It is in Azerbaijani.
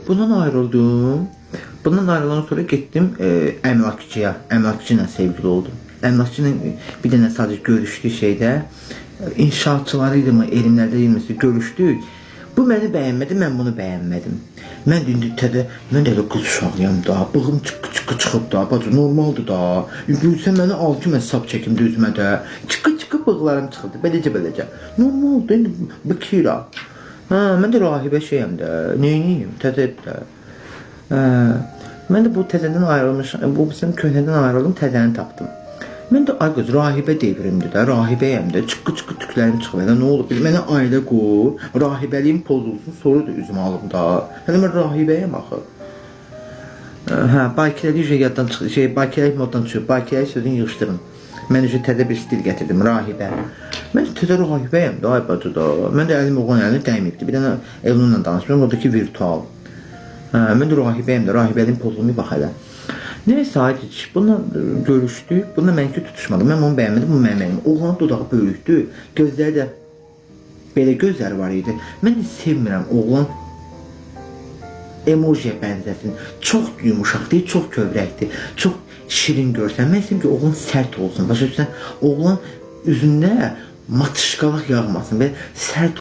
Bundan ayrıldım. Bundan ayrılandan sonra getdim əmlakçıya. Əmlakçı ilə sevgili oldum. Əmlakçı ilə bir dənə sadəcə görüşdük şeydə. İnşaatçıları idi mı, elmlərdə idi görüşdük. Bu məni bəyənmədi, mən bunu bəyənmədim. Mən də indi tədə, mən də elə qız uşağıyam da, bığım çıqqı çıqqı çıxıb da, bacı normaldır da. Gülsə məni al ki, mən sap çəkim də üzümə də. Çıqqı çıqqı bığlarım çıxırdı, beləcə beləcə. Normaldır, indi bıkıram. Hə, mən də rahibə şeyəm də, neyniyim, təzə də. Hə, mən də bu təzədən ayrılmışam, bu sən köhnədən ayrıldım, təzəni tapdım. Mən də ay qız rahibə devrimdir də, rahibəyəm də, çıqqı çıqqı tüklərim çıxıb, elə nə olub? Mənə ailə qur, rahibəliyim pozulsun, sonra da üzümə alım da. Hələ mən rahibəyəm axı. Hə, bakirəlik şey yaddan çıx, şey bakirəlik moddan çıxıb, bakirəlik sözünü yığışdırın. Mən üçün təzə bir stil gətirdim, rahibə. Mən təzə rahibəyəm də, ay bacı da. Mən də əlim oğlan əlini dəyməyibdi. Bir dənə Elnurla danışmışam, o da ki virtual. Hə, mən də rahibəyəm də, rahibəliyim pozulmayıb bax hələ. Neysə, ay kişi, bununla görüşdük. Bununla mənimki tutuşmadı. Mən onu bəyənmədim, bu mənim bəyənmədim. Oğlanın dodağı böyükdü, gözləri də belə gözləri var idi. Mən heç sevmirəm oğlan emojiyə bənzəsin. Çox yumuşaq deyil, çox kövrəkdir. Çox şirin görsən. Mən istəyirəm ki, oğlan sərt olsun. Başa düşürsən? Oğlan üzündə matışqalaq yağmasın. Belə sərt